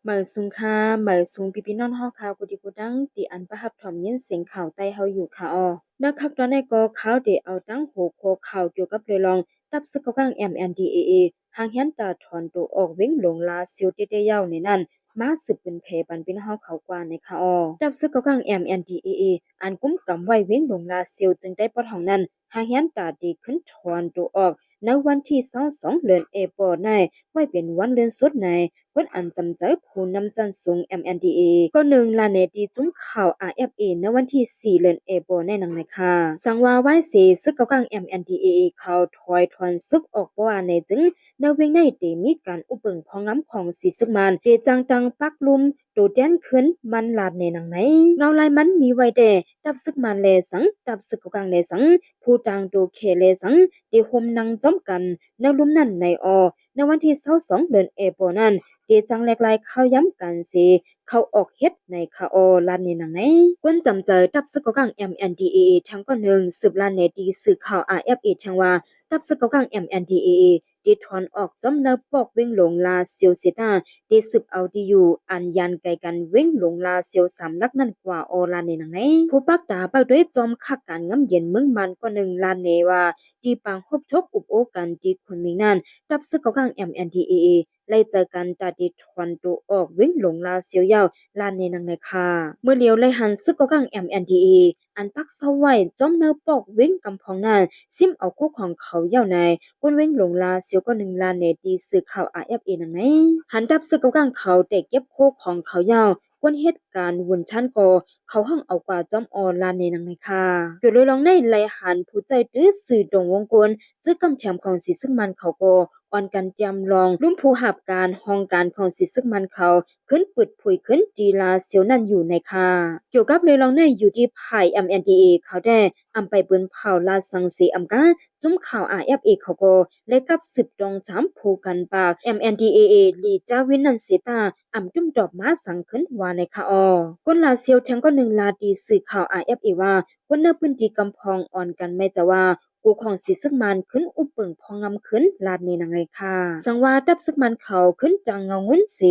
ມາຍສູງຄ່ະ ມາຍສູງພີ່ໆນ້ອງໆເຮົາຄ່ະ ຜູ້ທີ່ຜູ້ດັງທີ່ອັນປະຮັບຖອມຍິນສຽງຂ່າວໃຕ້ເຮົາຢູ່ຄ່ະ. ເອົາ ໃນຄັກຕອນນີ້ກໍຂ່າວໄດ້ເອົາຕັ້ງຫົວຂໍ້ຂ່າວກ່ຽວກັບເລື່ອງ ຕັບຊຶກເກົາກາງ MNDAA ຫາງແຮນຕາຖອນໂຕອອກເວງຫຼວງລາຊຽວເຕະໆ ຍາວໃນນັ້ນ ມາສືບເປີນແຜ່ປັນພີ່ນ້ອງເຮົາເຂົາກວ່າໃນຄ່ະ. ເອົາ ຕັບຊຶກເກົາກາງ MNDAA ອັນກຸມກຳໄວ້ເວງຫຼວງລາຊຽວ ເຈີງໃຕ້ປອດຫ້ອງນັ້ນ ຫາງແຮນຕາໄດ້ຂຶ້ນຖອນໂຕອອກ ໃນວັນທີຊາວສອງ ເດືອນເອໂປໃນ ໄວ້ເປັນວັນເລື່ອນສຸດໃນ ຄົນອັນຈຳໃຈຜູ້ນຳຊັ້ນສູງ MNDAA ກໍໜຶ່ງລາແນທີ່ຈຸ້ມຂ່າວ RFA ໃນວັນທີສີ່ ເດືອນເອໂປໃນໜັງໃນຄ່ະ. ສັງວ່າວາຍເສ ຊຶກເກົາກາງ MNDAA ເຂົາຖອຍຖອນຊຶກອອກ ເພາະວ່າໃນຈຶ່ງ ໃນເວງໃນໄດ້ມີການອຸປຶງພອງງາມຂອງສີຊຶກມັນ ເດຈັ່ງຕັ້ງປັກລຸມໂຕແທນຂຶ້ນ ມັນລາດໃນໜັງໃນ. ເງົາລາຍມັນມີໄວ້ແຕ່ ຕັບຊຶກມັນແລສັງ ຕັບຊຶກເກົາກາງແລສັງ ຜູ້ຕ່າງໂຕແຂແລສັງ ໄດ້ໂຮມນັ່ງຈອມກັນໃນລຸ່ມນັ້ນໃນ. ເອົາ ໃນວັນທີຊາວສອງ ເດືອນເອໂປນັ້ນ ເດຈັ່ງແຫຼກລາຍຂ່າວຢ້ຳກັນເສ ເຂົາອອກເຮັດໃນຄ່ະ. ເອົາ ລາດໃນໜັງໃນ ຄົນຈຳໃຈຕັບຊຶກເກົາກາງ MNDAA ແທ່ງກ້ອນໜຶ່ງ ສືບລາແນທີ່ສື່ຂ່າວ RFA ແທ່ງວ່າ ຕັບຊຶກເກົາກາງ MNDAA ໄດ້ຖອນອອກຈອມໃນປອກເວງຫຼວງລາຊຽວເສຍຕາ ໄດ້ສືບເອົາທີ່ຢູ່ອັນຢ່າງໄກກັນເວງຫຼວງລາຊຽວສາມຫຼັກນັ້ນກວ່າ. ເອົາ ລາດໃນໜັງໃນ ຜູ້ປັກຕາປາກດ້ວຍຈອມຄັກການງາມເຢັນເມືອງມານກ້ອນໜຶ່ງລາແນວ່າ ທີ່ປາງຮົບຊົກອຸບໂອ້ກັນທີ່ຂຸນໝິງນັ້ນ ຕັບຊຶກເກົາກາງ MNDAA ໄລ່ໃຈກັນຕາໄດ້ຖອນໂຕອອກເວງຫຼວງລາຊຽວຍາວ ລາດໃນໜັງໃນຄ່ະ. ເມື່ອຫຼຽວໄລ່ຫັນຊຶກເກົາກາງ MNDAA ອັນປັກເຊົາໄວ້ຈອມໃນປອກເວງກຳພອງນັ້ນ ຊິມເອົາຄູ່ຂອງເຂົາຍາວໃນ ຄົນເວງຫຼວງລາຊຽວກ້ອນໜຶ່ງລາແນທີ່ສື່ຂ່າວ RFA ໜັງໃນ ຫັນຕັບຊຶກເກົາກາງເຂົາໄດ້ເກັບຄູ່ຂອງເຂົາຍາວ ຄົນເຮັດການວຸນຊານກໍເຂົາຫ້ອງເອົາກວ່າຈອມ. ເອົາ ລາດໃນໜັງໃນຄ່ະ. ກ່ຽວໂດຍລອງໃນໄລ່ຫັນຜູ້ໃຈຕື້ຊື່ດົງວົງກົນ ຈື່ກຳແຖມຂອງສີຊຶກມັນເຂົາກໍ ອ່ອນກັນຕຽມລອງ ລຸມຜູ້ຮັບການຫ້ອງການຂອງສີຊຶກມັນເຂົາ ຂຶ້ນປຶດຜຸຍຂຶ້ນທີ່ລາຊຽວນັ້ນຢູ່ໃນຄ່ະ. ກ່ຽວກັບເລື່ອງລາວໃນຢູ່ທີ່ຝ່າຍ MNDAA ເຂົາແດ່ ອຳໄປປືນເຜົາລາດສັງເສອຳກາ ຈຸ້ມຂ່າວ RFA ເຂົາກໍໄດ້ກັບສືບຕ້ອງຖາມຜູ້ການປາກ MNDAA ລີຈາວິນ ນັນເສຕາ ອຳຈຸ້ມຕອບມາສັງຂຶ້ນວ່າໃນຄ່ະ. ເອົາ ຄົນລາຊຽວແທ່ງກ້ອນໜຶ່ງລາທີ່ສື່ຂ່າວ RFA ວ່າ ຄົນໃນພື້ນທີ່ກຳພອງອ່ອນກັນໄມ້ຈະວ່າ ກູຂອງສີຊຶກມັນຂຶ້ນອຸປຶງພອງງາມຂຶ້ນ ລາດໃນໜັງໃນຄ່ະ. ສັງວ່າຕັບຊຶກມັນເຂົາຂຶ້ນຕັ້ງເງົາງຸນເສ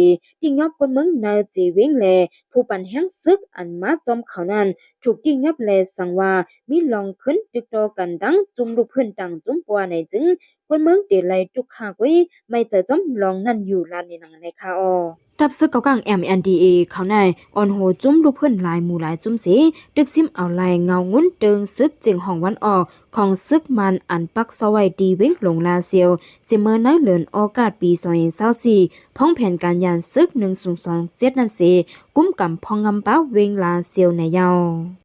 ຕິກຍອບຄົນເມືອງໃນເຈເວງແລ ຜູ້ປັນແຮງຊຶກອັນມາຈອມເຂົານັ້ນ ຖືກຕິກຍອບແລ ສັງວ່າມີລອງຂຶ້ນຕິດຕໍ່ກັນດັ່ງຈຸ້ມລູກພື້ນຕ່າງຈຸ້ມກວ່າໃນຈຶ່ງ ຄົນເມືອງເຕໄລຕຸກຄາກຸຍໄມ້ຈະຈອມລອງນັ້ນຢູ່ ລາດໃນໜັງໃນຄ່ະ. ເອົາ ຕັບຊຶກເກົາກາງ MNDAA ເຂົາໃນອ່ອນໂຫຈຸ້ມລູກພື້ນຫຼາຍໝູ່ຫຼາຍຈຸ້ມເສ ຕຶກຊິມເອົາໄລ່ເງົາງຸນເຕີງຊຶກຈຽງຫ້ອງວັນອອກຂອງຊຶກມັນ ອັນປັກເຊົາໄວ້ທີ່ເວງຫຼວງລາຊຽວ ຈະເມີໃນເດືອນອອກາດປີສອງພັນຊາວສີ່ ພ້ອມແຜນການຍານຊຶກໜຶ່ງສູນສອງເຈັດນັ້ນເສ ກຸມກຳພອງງາມປາເວງລາຊຽວໃນເຍົາ.